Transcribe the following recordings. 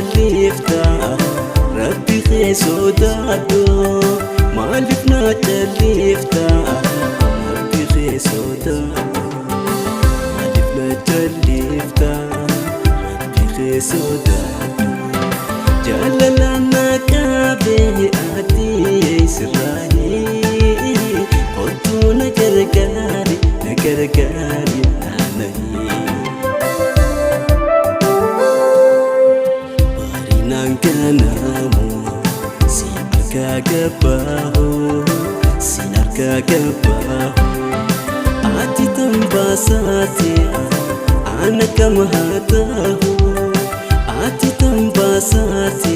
callifta? Rabbi kee sodaadhu, maaliif na callifta? Rabbi kee sodaadhu, maaliif na callifta? Rabbi kee sodaadhu. Jaalala na qabee ati sirraanii, kottuu na gargaari, na gargaari naananii. Barinaan ganamu si argaa gabbaahu, si argaa gabbaahu. Ati tambaasaate ana kam haa ta'u, ati tambaasaate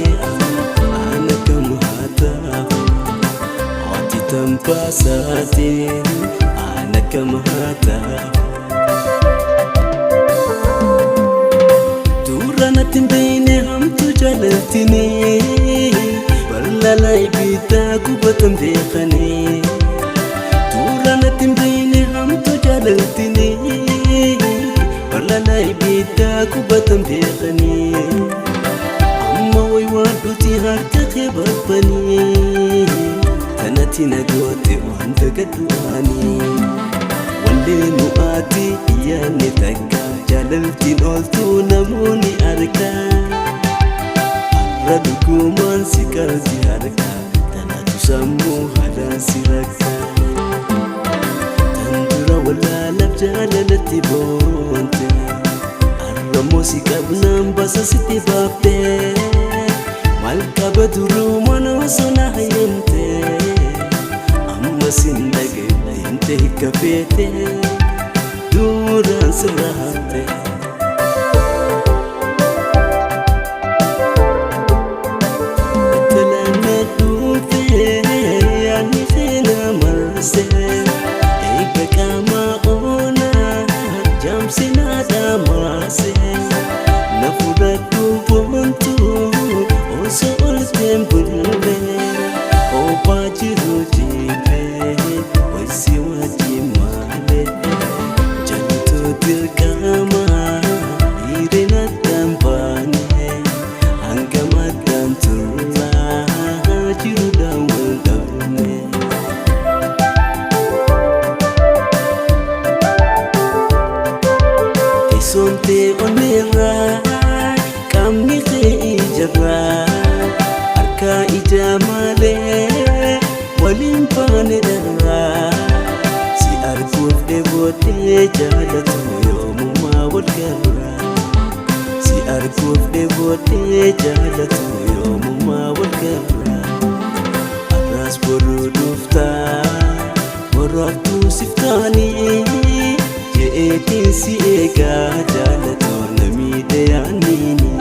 ana kam haa ta'u, ati tambaasaate ana kam haa ta'u. Dura natti hin beekne hamtu jaalaltini, bal'alaa ibiddaa gubatan beekanii. Dura natti hin beekne hamtu jaalaltini, bal'alaa ibiddaa gubatan beekanii. Amma wayi waan dhuti harka kee babbanii, tanatti na goote waan dagadhu'anii. Wallee nu ati yaadne takka, jaalaltiin ooltuu namoonni argaa. Har'a dhugumaan si qalti harka, tanatu sammuu haalaan si rakka. Tan dura wallaalaaf jaalalatti boonte, har'a immoo si qabnaan basa sitti baafte. Maal qaba duruu mana osoo na hayyamte, amma sin dhagaye deemte hiika feete, duraan sirra hafte. Tolaan na dhufe yaadni seenaa marse, eega qaama oonaa jaamsi na dhamaase. Na fudhadhu boontu osoo olteen bulle, obaa jiru jibbee waysi wajjin malee. Jalatu dirqama dhiirri addaan baane, hangam addaan turraa jiruudhaan wal dhabne. Teessoon tee onneerraa, qaamni kee ijarraa, harka ijaa malee waliin baane dharraa. Si arguuf dheebodhee jaalatu yoomummaa wal garraa. Si arguuf dheebodhee jaalatu yoomummaa wal garraa. Har'as boruu dhuftaa, boru haftuu siftaanii, je'eetiin si eegaa jaalatoo na miidhe yaanniini.